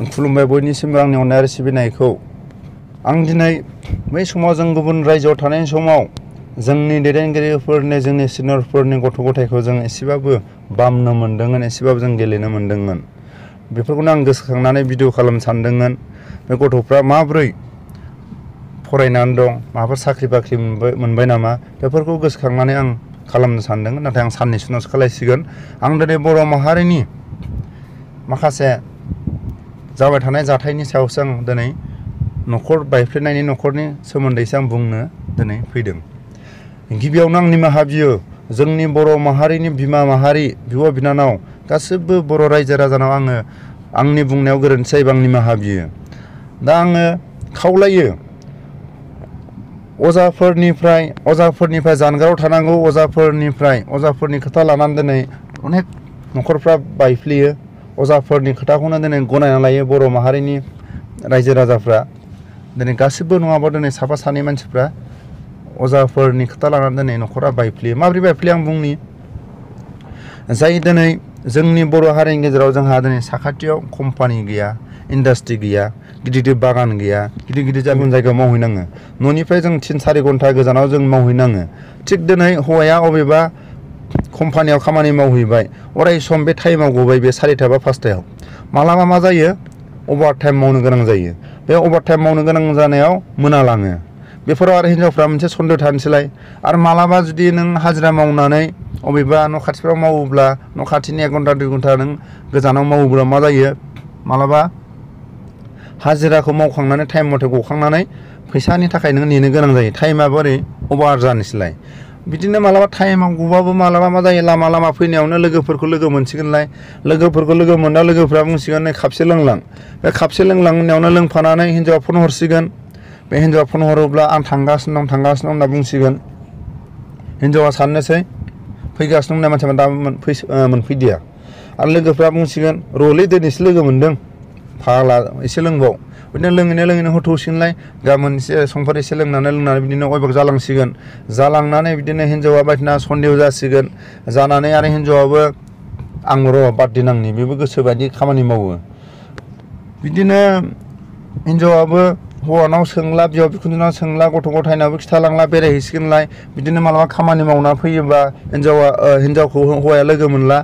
खुलुमबाय बयनिसिमबो आंनि अननाय आरो सिबिनायखौ आं दिनै बै समाव जों गुबुन रायजोआव थानाय समाव जोंनि दैदेनगिरिफोरनि जोंनि सिनियरफोरनि गथ' गथायखौ जों एसेबाबो बामनो मोनदोंमोन एसेबाबो जों गेलेनो मोनदोंमोन बेफोरखौनो आं गोसोखांनानै भिडिअ खालामनो सानदोंमोन बे गथ'फ्रा माब्रै फरायनानै दं माबाफोर साख्रि बाख्रि मोनबाय नामा बेफोरखौ गोसोखांनानै आं खालामनो सानदोंमोन नाथाय आं साननैसो उनावसो खालायसिगोन आं दिनै बर' माहारिनि माखासे जाबाय थानाय जाथायनि सायावसो आं दिनै न'खर बायफ्लेनायनि न'खरनि सोमोन्दैसो आं बुंनो दिनै फैदों गिबियावनो आं निमाहा बियो जोंनि बर' माहारिनि बिमा माहारि बिब' बिनानाव गासिबो बर' रायजो राजानाव आङो आंनि बुंनायाव गोरोन्थि जायोबा आं निमाहा बियो दा आङो खावलायो अजाफोरनिफ्राय जानगाराव थानांगौ अजाफोरनि खोथा लानानै दिनै अनेक न'खरफ्रा बायफ्लेयो अजाफोरनि खोथाखौनो दिनै गनायना लायो बर' माहारिनि रायजो राजाफ्रा दिनै गासिबो नङाबा दिनै साफा सानै मानसिफ्रा अजाफोरनि खोथा लानानै दिनै न'खरा बायफ्लेयो माबोरै बायफ्लेयो आं बुंनि जाय दिनै जोंनि बर' हारिनि गेजेराव जोंहा दिनै साखाथियाव कम्पानि गैया इन्डास्ट्रि गैया गिदिर बागान गैया गिदिर गुबुन जायगायाव मावहैनाङो न'निफ्राय जों 3-4 घन्टा गोजानाव जों मावहैनाङो थिग दिनै हौवाया अबेबा कम्पानियाव खामानि मावहैबाय अराय सम बे टाइमाव गबाय बे 4टा बा 5टायाव मालाबा मा जायो अभार टाइम मावनो गोनां जायो बे अभार टाइम मावनो गोनां जानायाव मोनालाङो बेफोराव आरो हिनजावफ्रा मोनसे सन्देह थानोसैलाय आरो मालाबा जुदि नों हाजिरा मावनानै अबेबा न' खाथिफ्राव मावोब्ला न' खाथिनि 1 घन्टा 2 घन्टा नों गोजानाव मावोब्ला मा जायो मालाबा हाजिराखौ मावखांनानै टाइम मथे गखांनानै फैसानि थाखाय नों नेनो गोनां जायो टाइमा बोरै अभार जानोसैलाय बिदिनो मालाबा टाइमाव गबाबो मालाबा मा जायो लामा फैनायावनो लोगोफोरखौ लोगो मोनसिगोनलाय लोगोफोरखौ लोगो मोनना लोगोफ्रा बुंसिगोन नै खापसे लोंलां बे खापसे लोंलां होननायावनो लोंफानानै हिनजावा फन हरसिगोन बे हिनजावा फन हरोब्ला आं थांगासिनो दं होनना बुंसिगोन हिनजावा साननोसै फैगासिनो दं मानसिया दाबो मोनफैदिया आरो लोगोफ्रा बुंसिगोन रलै दिनैसो लोगो मोनदों फाग्ला एसे लोंबाव बिदिनो लोङैनो होथौसिगोनलाय गाबोन एसे समफोर एसे लोंनानै बिदिनो अयबाक जालांनानै बिदिनो हिनजावा बायदिना सन्देह जासिगोन जानानै आरो हिनजावाबो आं र' बार्डे नांनि बेबो गोसो बायदि खामानि मावो बिदिनो हिनजावाबो हौवानाव सोंला बिहाव बिखुनजोनाव सोंला गथ' गथायनावबो खिथालांला बेरायहैसिगोनलाय बिदिनो मालाबा खामानि मावना फैयोबा हिनजावखौ हौवाया लोगो मोनला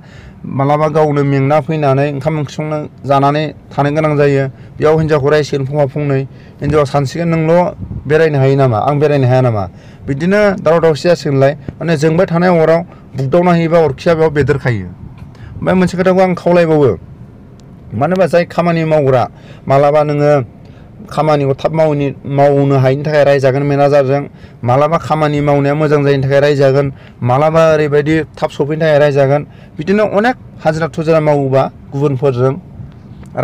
मालाबा गावनो मेंना फैनानै ओंखाम ओंख्रि संनो जानानै थानो गोनां जायो बेयाव हिनजावखौ रायसिगोन फंनै हिनजावा सानसिगोन नोंल' बेरायनो हायो नामा आं बेरायनो हाया नामा बिदिनो दावराव दावसि जासिगोनलाय माने जोंबाय थानाय अराव बुगदावना होयोबा अरखिया बेयाव बेदेरखायो ओमफ्राय मोनसे खोथाखौ आं खावलायबावो मानो होनबा जाय खामानि मावग्रा मालाबा नोङो खामानिखौ थाब मावनो हायिनि थाखाय रायजागोन मेनेजारजों मालाबा खामानि मावनाया मोजां जायिनि थाखाय रायजागोन मालाबा ओरैबायदि थाब सफैनो थाखाय रायजागोन बिदिनो अनेक हाजिरा थुजिरा मावोबा गुबुनफोरजों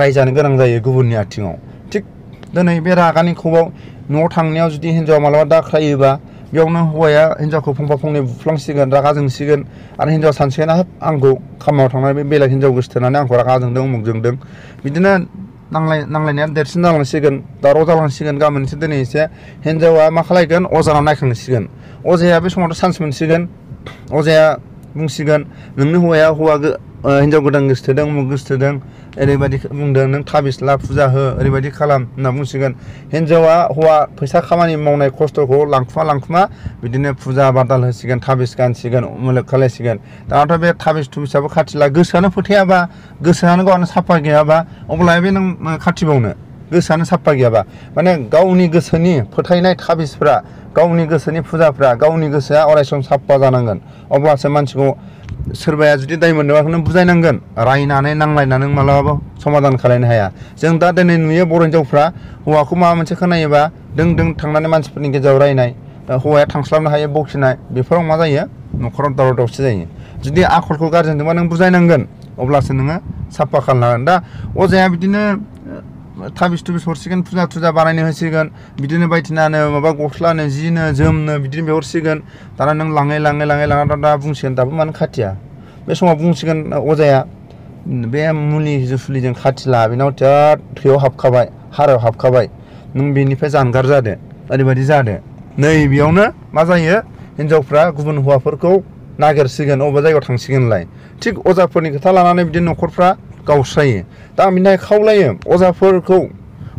रायजानो गोनां जायो गुबुननि आथिङाव थिग दिनै बे रागानि खबाव न'आव थांनायाव जुदि हिनजावा मालाबा दाख्रायोबा बेयावनो हौवाया हिनजावखौ फंफा-फंनै बुफ्लांसिगोन रागा जोंसिगोन आरो हिनजावा सानसिगोन हाब आंखौ खामानियाव थांनानै बे बेलेग हिनजाव गोसोथोनानै आंखौ रागा जोंदों उमुक जोंदों बिदिनो नांलायनाया देरसिन जालांसिगोन दावराव जालांसिगोन गाबोनसो दिनै एसे हिनजावा मा खालायगोन अजानाव नायखांसिगोन अजाया बे समावथ' चान्स मोनसिगोन अजाया बुंसिगोन नोंनि हौवाया हिनजाव गोदान गोसोथोदों उमुक गोसोथोदों ओरैबायदि बुंदों नों थाबिस ला फुजा हो ओरैबायदि खालाम होनना बुंसिगोन हिनजावा हौवा फैसा खामानि मावनाय खस्थ'खौ लांखुमा बिदिनो फुजा बादाल होसिगोन थाबिस गानसिगोन मुलुग खालायसिगोन दानाथ' बे थाबिस थुबिसाबो खाथिला गोसोआनो फोथायाबा गोसोआनो गावनो साफा गैयाबा अब्ला बे नों खाथिबावनो गोसोआनो साफा गैयाबा माने गावनि गोसोनि फोथायनाय थाबिसफ्रा गावनि गोसोनि फुजाफ्रा गावनि गोसोआ अरायसम साफा जानांगोन अब्लासो मानसिखौ सोरबाया जुदि दाय मोनोबा नों बुजायनांगोन रायनानै नांलायनानै मालाबाबो समाधान खालायनो हाया जों दा दिनै नुयो बर' हिनजावफ्रा हौवाखौ माबा मोनसे खोनायोबा दों थांनानै मानसिफोरनि गेजेराव रायनाय हौवाया थांस्लाबनो हायो बखिनाय बेफोराव मा जायो न'खराव दावराव दावसि जायो जुदि आखलखौ गारजेनदोंबा नों बुजायनांगोन अब्लासो नोङो साफा खालामनो हागोन दा अजाया बिदिनो थाबिस थुबिस हरसिगोन फुजा थुजा बानायनो होसिगोन बिदिनो बायदिनानो माबा गस्लानो जिनो जोमनो बिदिनो बिहरसिगोन दाना नों लाङै दा बुंसिगोन दाबो मानो खाथिया बे समाव बुंसिगोन अजाया बे मुलि जुसुलिजों खाथिला बेनाव बिराद थैयाव हाबखाबाय हारायाव हाबखाबाय नों बेनिफ्राय जानगार जादो ओरैबायदि जादो नै बेयावनो मा जायो हिनजावफ्रा गुबुन हौवाफोरखौ नागिरसिगोन अबेबा जायगायाव थांसिगोनलाय थिग अजाफोरनि खोथा लानानै बिदिनो न'खरफ्रा गावस्रायो दा आं बिनि थाखाय खावलायो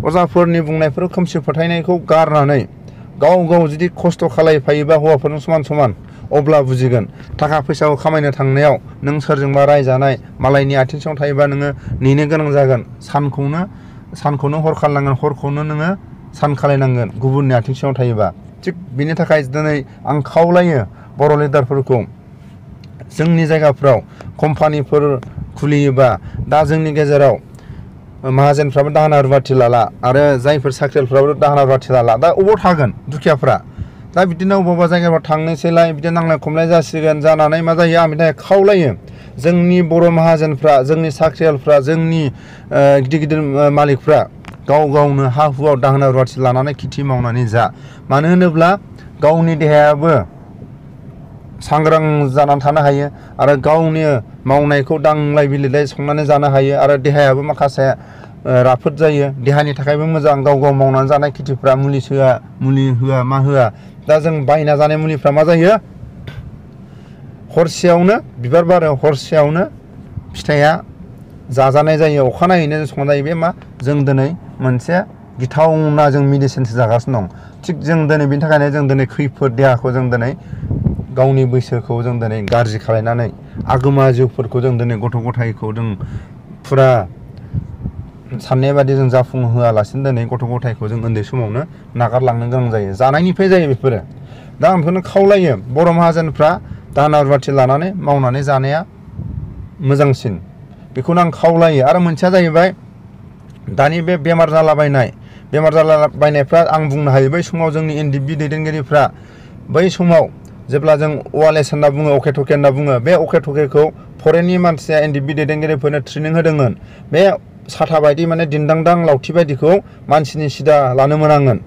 अजाफोरनि बुंनायफोर खोमसि फोथायनायखौ गारनानै गाव गाव जुदि खस्थ' खालायफायोबा हौवाफोरजों समान समान अब्ला बुजिगोन थाखा फैसाखौ खामायनो थांनायाव नों सोरजोंबा रायजानाय मालायनि आथिं सिङाव थायोबा नोङो नेनो गोनां जागोन सानखौनो हर खालायनांगोन हरखौनो नोङो सान खालायनांगोन गुबुननि आथिं सिङाव थायोबा थिग बिनि थाखाय दिनै आं खावलायो बर' लिडारफोरखौ जोंनि जायगाफ्राव कम्पानिफोर खुलियोबा दा जोंनि गेजेराव माहाजोनफ्राबो दाहोना रुवाथि लाला आरो जायफोर साख्रियालफ्राबो दाहोना रुवाथि लाला दा अबाव थागोन दुखियाफ्रा दा बिदिनो अबावबा जायगाफ्राव थांनोसैलाय बिदिनो नांलाय खमलाय जासिगोन जानानै मा जायो आं बिनि थाखाय खावलायो जोंनि बर' माहाजोनफ्रा जोंनि साख्रियालफ्रा जोंनि गिदिर गिदिर मालिकफ्रा गाव गावनो हा हुआव दाहोना रुवाथि लानानै खेथि मावनानै जा मानो होनोब्ला गावनि देहायाबो सांग्रां जानानै थानो हायो आरो गावनि मावनायखौ दांलाय बिलिलाय संनानै जानो हायो आरो देहायाबो माखासे राफोद जायो देहानि थाखायबो मोजां गाव गाव मावनानै जानाय खेथिफ्रा मुलि होआ मा होआ दा जों बायना जानाय मुलिफ्रा मा जायो हरसेयावनो बिबार बारो हरसेयावनो फिथाइया जाजानाय जायो अखानायैनो संजायो बे मा जों दिनै मोनसे गिथावना जों मेडिसिनसो जागासिनो दं थिग जों दिनै बिनि थाखायनो जों दिनै खैफोद देहाखौ जों दिनै गावनि बैसोखौ जों दिनै गाज्रि खालायनानै आगोमा जिउफोरखौ जों दिनै गथ' गथायखौ जों फुरा साननाय बादि जों जाफुंहोआलासिनो दिनै गथ' गथायखौ जों उन्दै समावनो नागारलांनो गोनां जायो जानायनिफ्राय जायो बेफोरो दा आं बेखौनो खावलायो बर' माहाजोनफ्रा दाहोना रुवाथि लानानै मावनानै जानाया मोजांसिन बेखौनो आं खावलायो आरो मोनसेया जाहैबाय दानि बे बेमार जालाबायनायफ्रा आं बुंनो हायो बै समाव जोंनि एनडिएफबि दैदेनगिरिफ्रा बै समाव जेब्ला जों वालेस होनना बुङो अके टके होनना बुङो बे अके टकेखौ फरेननि मानसिया एनडिएफबि दैदेनगिरिफोरनो ट्रेनिं होदोंमोन बे साथा बायदि माने दिन्दांदां लावथि बायदिखौ मानसिनि सिदा लानो मोनांगोन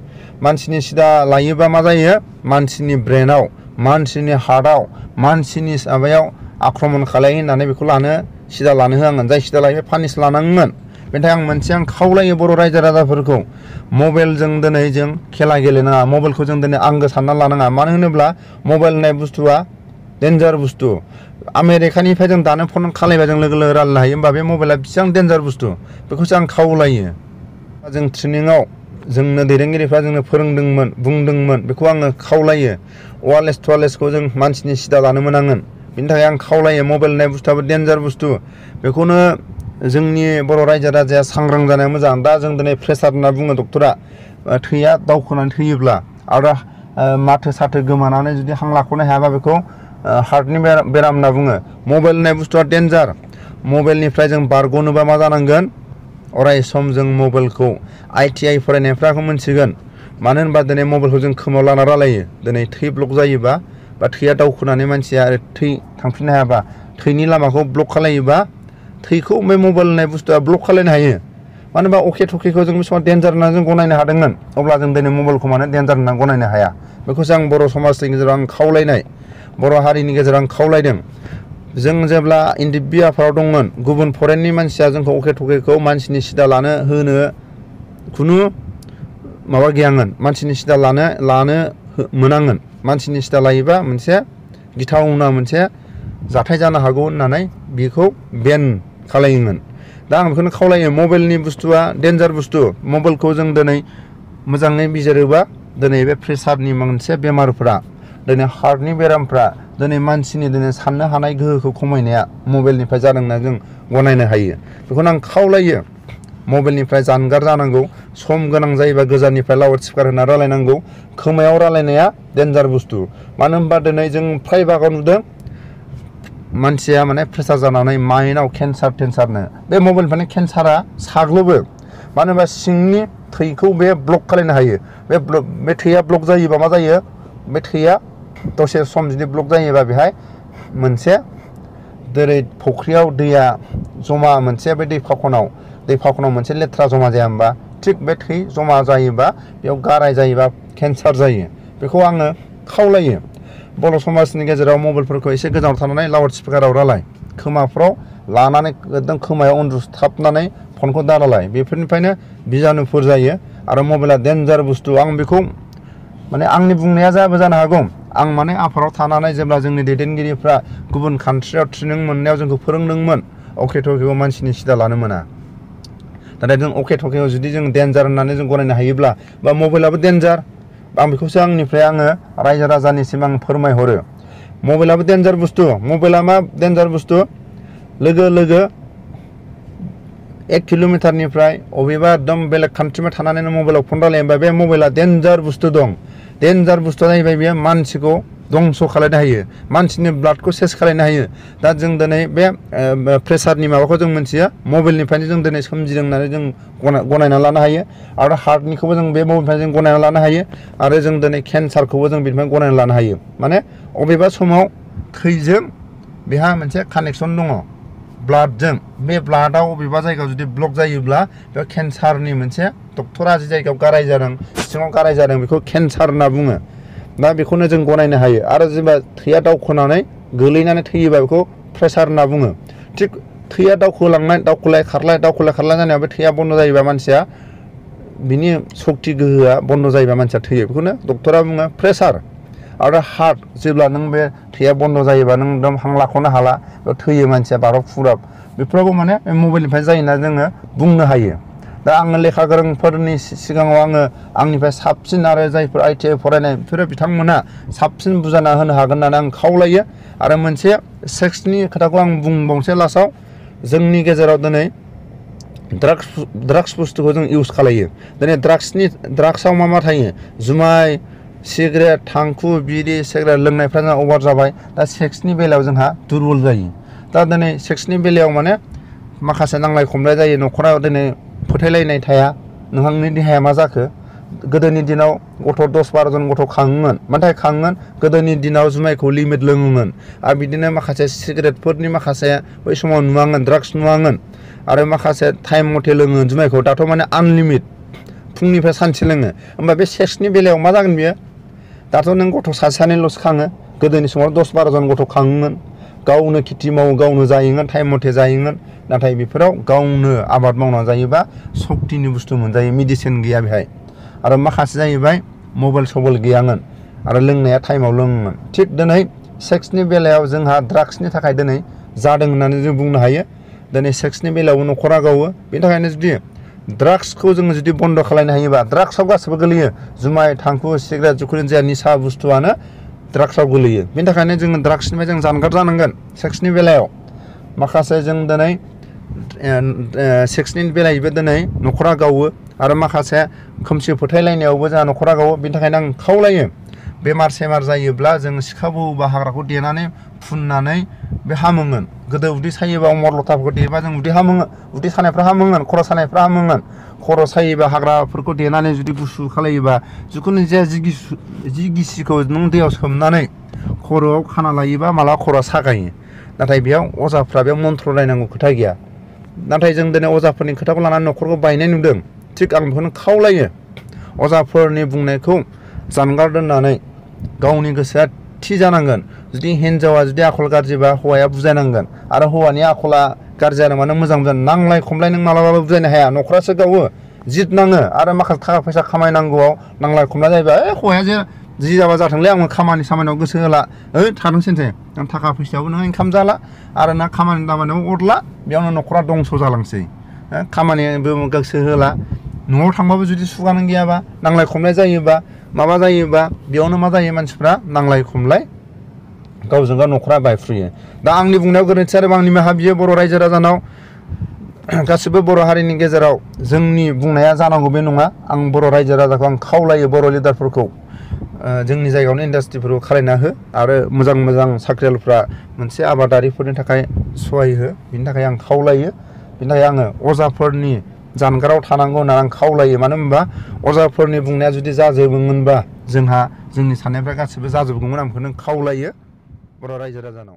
मानसिनि सिदा लायोबा मा जायो मानसिनि ब्रेनाव मानसिनि हार्टआव मानसिनि माबायाव आक्रमण खालायो होननानै बेखौ सिदा लानो होआंगोन जाय सिदा लायो पानिस लानांगोन बेनि थाखाय आं खावलायो बर' रायजो राजाफोरखौ मबाइलजों दिनै जों खेला गेलेनाङा मबाइलखौ जों दिनै आंगो सानना लानाङा मानो होनोब्ला मबाइल होननाय बुस्थुआ डेन्जार बुस्थु आमेरिकानिफ्राय जों दानो फन खालायबा जों लोगो लोगो रायलायनो हायो होमबा बे मबाइला बेसेबां डेन्जार बुस्थु बेखौसो आं खावलायो जों ट्रेनिङाव जोंनो दैदेनगिरिफ्रा जोंनो फोरोंदोंमोन बुंदोंमोन बेखौ आङो खावलायो वालेस टुवालेसखौ जों मानसिनि सिदा लानो मोनांगोन बिनि थाखाय आं खावलायो मबाइल होननाय बुस्थुआबो डेन्जार बुस्थु बेखौनो जोंनि बर' रायजो राजाया सांग्रां जानाया मोजां दा जों दिनै प्रेसार होनना बुङो डक्टरा थैया दावखोनानै थैयोब्ला आरो माथो साथो गोमानानै जुदि हां लाख'नो हायाबा बेखौ हार्टनि बेराम होनना बुङो मबाइल होननाय बुस्थुआ डेन्जार मबाइलनिफ्राय जों बारग'नोबा मा जानांगोन अराय सम जों मबाइलखौ ITI फरायनायफ्रा मोनसिगोन मानो होनबा दिनै मबाइलखौ जों खोमायाव लाना रायलायो दिनै थै ब्लक जायोबा बा थैया दावखोनानै मानसिया थै थांफिननो हायाबा थैनि लामाखौ ब्लक खालायोबा थैखौ बे मबाइल होननाय बुस्थुआ ब्लक खालायनो हायो मानो होनबा अके टकेखौ जों बे समाव डेन्जार होननानै जों गनायनो हादोंमोन अब्ला जों दिनै मबाइलखौ मानो डेन्जार होननानै गनायनो हाया बेखौसो आं बर' समाजनि गेजेराव आं खावलायनाय बर' हारिनि गेजेराव आं खावलायदों जों जेब्ला एनडिएफबि आफादाव दंमोन गुबुन फरेननि मानसिया जोंखौ अके टकेखौ मानसिनि सिदा होनो खुनु माबा गैयामोन मानसिनि सिदा लानो मोनांगोन मानसिनि सिदा लायोबा मोनसे गिथावना मोनसे जाथाय जानो हागौ होननानै बेखौ बेन खालायोमोन दा आं बेखौनो खावलायो मबाइलनि बुस्थुआ डेन्जार बुस्थु मबाइलखौ जों दिनै मोजाङै बिजिरोबा दिनै बे प्रेसारनि मोनसे बेमारफ्रा दिनै हार्टनि बेरामफ्रा दिनै मानसिनि दिनै साननो हानाय गोहोखौ खमायनाया मबाइलनिफ्राय जादों होनना जों गनायनो हायो बेखौनो आं खावलायो मबाइलनिफ्राय जानगार जानांगौ सम गोनां जायोबा गोजाननिफ्राय लाउड स्पिकार होना रायलायनांगौ खोमायाव रायलायनाया डेन्जार बुस्थु मानो होनबा दिनै जों फ्राय बागाव नुदों मानसिया माने प्रेसार जानानै माइन्डआव केन्सारनो बे मबाइलनिफ्रायनो केन्सारा साग्लोबो मानो होनबा सिंनि थैखौ बे ब्लक खालायनो हायो बे थैया ब्लक जायोबा मा जायो बे थैया दसे सम जुदि ब्लक जायोबा बेहाय मोनसे जेरै फुख्रियाव दैया जमा मोनसे बे दै फाखनाव मोनसे लेथ्रा जमा जाया होमबा थिग बे थै जमा जायोबा बेयाव गाराय जायोबा केन्सार जायो बेखौ आङो खावलायो बर' समाजनि गेजेराव मबाइलफोरखौ एसे गोजानाव थानानै लाउड स्पिकाराव रायलाय खोमाफ्राव लानानै एकदम खोमायाव उन्दुथाबनानै फनखौ दारालाय बेफोरनिफ्रायनो बिजानुफोर जायो आरो मबाइला डेन्जार बुस्थु आं बेखौ माने आंनि बुंनाया जानो हागौ आं माने आफादाव थानानै जेब्ला जोंनि दैदेनगिरिफ्रा गुबुन कान्ट्रियाव ट्रेनिं मोननायाव जोंखौ फोरोंदोंमोन अके टकेखौ मानसिनि सिदा लानो मोना नाथाय जों अके टकेखौ जुदि जों डेन्जार होननानै जों गनायनो हायोब्ला बा मबाइलाबो डेन्जार आं बेखौसो आंनिफ्राय आङो रायजो राजानिसिम आं फोरमायहरो मबाइलाबो डेन्जार बुस्थु मबाइला मा डेन्जार बुस्थु लोगो लोगो 1 किल'मिटारनिफ्राय अबेबा एकदम बेलेग कान्ट्रियाव थानानैनो मबाइलाव फन रायलायोबा बे मबाइला डेन्जार बुस्थु दं डेन्जार बुस्थुआ जाहैबाय बेयो मानसिखौ दंस खालायनो हायो मानसिनि ब्लाडखौ सेस खालायनो हायो दा जों दिनै बे प्रेसारनि माबाखौ जों मिथियो मबाइलनिफ्रायनो जों दिनै सोमजिदों होननानै जों गनायना लानो हायो आरो हार्टनिखौबो जों बे मबाइलनिफ्राय जों गनायना लानो हायो आरो जों दिनै केन्सारखौबो जों बेनिफ्राय गनायना लानो हायो माने अबेबा समाव थैजों बेहा मोनसे कानेक्सन दङ ब्लाडजों बे ब्लाडआव अबेबा जायगायाव जुदि ब्लक जायोब्ला बे केन्सारनि मोनसे डक्टरा जि जायगायाव गाराय जादों सिङाव गाराय जादों बेखौ केन्सार होनना बुङो दा बेखौनो जों गनायनो हायो आरो जेनेबा थैया दावखोनानै गोलैनानै थैयोबा बेखौ प्रेसार होनना बुङो थिग थैया दावखोलांनाय दावखोलाय खारलाय जानायाव बे थैया बन्द जायोबा मानसिया बिनि सक्ति गोहोआ बन्द जायोबा मानसिया थैयो बेखौनो डक्टरा बुङो प्रेसार आरो हार्ट जेब्ला नों बे थैया बन्द जायोबा नों एकदम हां लाख'नो हाला थैयो मानसिया बारब फुराब बेफोरावबो माने मबाइलनिफ्राय जायोना जोङो बुंनो हायो दा आङो लेखा गोरोंफोरनि सिगाङाव आङो आंनिफ्राय साबसिन आरो जायफोर ITI फरायनाय बिसोरो बिथांमोना साबसिन बुजायना होनो हागोन होननानै आं खावलायो आरो मोनसे सेक्सनि खोथाखौ आं बुंबावनोसै लास्टआव जोंनि गेजेराव दिनै ड्राग्स बुस्थुखौ जों इउज खालायो दिनै ड्राग्सआव मा थायो जुमाय सिगारेट थांखु बिरि सिगारेट लोंनायफ्रा जोंहा अभार जाबाय दा सेक्सनि बेलायाव जोंहा दुरबल जायो दा दिनै सेक्सनि बेलायाव माने माखासे नांलाय खमलाय जायो न'खराव दिनै फोथायलायनाय थाया नोंथांनि देहाया मा जाखो गोदोनि दिनाव गथ' 10-12 जन गथ' खाङोमोन मानि थाखाय खाङोमोन गोदोनि दिनाव जुमायखौ लिमिट लोङोमोन आरो बिदिनो माखासे सिगारेटफोरनि माखासे बै समाव नुवामोन ड्राग्स नुवामोन आरो माखासे टाइम मथे लोङो जुमायखौ दाथ' माने आनलिमिट फुंनिफ्राय सानसे लोङो होमबा बे सेक्सनि बेलायाव मा जागोन बियो दाथ' नों गथ' सानैल'सो खाङो गोदोनि समाव 10-12 जन गथ' खाङोमोन गावनो खेथि मावो गावनो जायोमोन टाइम मथे जायोमोन नाथाय बेफोराव गावनो आबाद मावना जायोबा सक्तिनि बुस्थु मोनजायो मेडिसिन गैया बेहाय आरो माखासे जाहैबाय मबाइल गैयामोन आरो लोंनाया टाइमाव लोङोमोन थिग दिनै सेक्सनि बेलायाव जोंहा ड्राग्सनि थाखाय दिनै जादों होननानै जों बुंनो हायो दिनै सेक्सनि बेलायाव न'खरा गावो बेनि थाखायनो जुदि ड्राग्सखौ जोङो जुदि बन्द खालामनो हायोबा ड्राग्सआव गासिबो गोलैयो जुमाय थांखु सिगारेट जिखुनु जाया निसा बुस्थुआनो ड्राग्सआव गोलैयो बेनि थाखायनो जोङो ड्राग्सनिफ्राय जों जानगार जानांगोन सेक्सनि बेलायाव माखासे जों दिनै सेक्सनि बेलायावबो दिनै न'खरा गावो आरो माखासे खोमसि फोथायलायनायावबो जोंहा न'खरा गावो बेनि थाखायनो आं खावलायो बेमार जायोब्ला जों सिखा बौवोबा हाग्राखौ देनानै फुननानै बे हामोमोन गोदो उदै सायोबा अमर लथाफोरखौ देबा जों उदै सानायफ्रा हामोमोन खर' सानायफ्रा हामोमोन खर' सायोबा हाग्राफोरखौ देनानै जुदि गुसु खालायोबा जिखुनु जाया जि गिसिखौ नों दैयाव सोमनानै खर'आव खाना लायोबा मालाबा खर'आ सागायो नाथाय बेयाव अजाफ्रा बेयाव मन्त्र रायनांगौ खोथा गैया नाथाय जों दिनै अजाफोरनि खोथाखौ लानानै न'खरखौ बायनाय नुदों थिग आं बेखौनो खावलायो अजाफोरनि बुंनायखौ जानगार दोननानै गावनि गोसोआ थि जानांगोन जुदि हिन्जावा जुदि आखल गाज्रिबा हौवाया बुजायनांगोन आरो हौवानि आखला गाज्रि जानो मानो मोजां नांलाय खमलाय नों मालाबाबो बुजायनो हाया न'खरासो गावो जिद नाङो आरो माखासे थाखा फैसा खामायनांगौआव नांलाय खमलाय जायोबा हौवाया जे जि जाबा जाथोंलै आं खामानियाव गोसो होला थादोंसै आं थाखा फैसायावबो नों इनकाम जाला आरो ना खामानि दामानियाव अरला बेयावनो न'खरा दंस जालांसै खामानिबो गोसो होला न'आव थांबाबो जुदि सुगानो गैयाबा नांलाय खमलाय जायोबा माबा जायोबा बेयावनो मा जायो मानसिफ्रा नांलाय खमलाय गावजों गाव न'खरा बायफ्रुयो दा आंनि बुंनायाव गोरोन्थि आरो आंनि निमाहा बियो बर' रायजो राजानाव गासिबो बर' हारिनि गेजेराव जोंनि बुंनाया जानांगौ बे नङा आं बर' रायजो राजाखौ आं खावलायो बर' लिडारफोरखौ जोंनि जायगायावनो इन्डास्ट्रिफोरखौ खालायना हो आरो मोजां साख्रियालफ्रा मोनसे आबादारिफोरनि थाखाय सहाय हो बिनि थाखाय आं खावलायो बिनि थाखाय आङो अजाफोरनि जानगाराव थानांगौ होनना आं खावलायो मानो होनबा अजाफोरनि बुंनाया जुदि जाजोबोमोनबा जोंनि साननायफ्रा गासिबो जाजोबगौमोन आं बेखौनो खावलायो बर' रायजो राजानाव